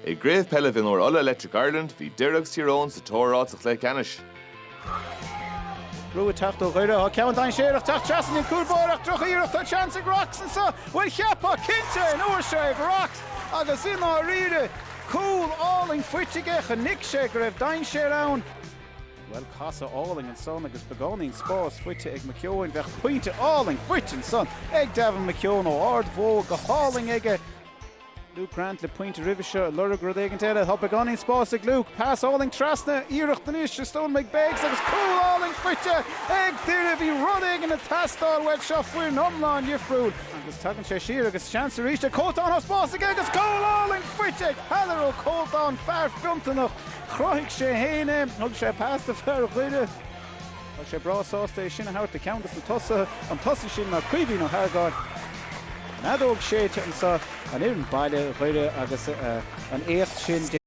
I gCraobh Peile Mhionúir Uladh Electric Ireland, bhí Doire agus Tír Eoghain sa tóir ar áit sa chluiche ceannais. Brú ag teacht ó Dhoire, tá ceann dainséarach ag teacht trasna an cúl báire ach droch-iarracht, tá seans ag Rocks anseo, bhuel cheapfá cinnte an uair seo ag Rocks agus i ndáiríre cúl álainn faighte aige, chonaic sé go raibh dainséar ann. Bhuel casadh álainn ansan agus beagáinín spáis faighte ag McKeown, bheadh pointe álainn faighte ansan ag Davin McKeown ó Ard Mhórdha go hálainn aige. Luke Grant le pointe roimhe seo ag lorg rud éigint eile. Tá beagáinín spáis ag Luke. Pas álainn trasna. Iarracht anois is dóigh liom ag Beggs agus cúl álainn faighte ag Doire. Bhí rud éigin ag teastáil uaidh. Seo foireann iomlán dhifriúil. Agus tagann sé siar agus seans arís ag Coltán. Tá spás aige agus cúl álainn faighte ag Peadar Ó Coltáin. Fear fiontanach. Chruthaigh sé féin é. Thug sé pas do fear Dhoire. Tá sé breá sásta é sin a thabhairt do cheann de na tosaithe, an tosaí sin ná Caoimhín Ó hArgáin. An fheadóg séidte anseo, an fhoireann baile, Doire, agus an éacht sin.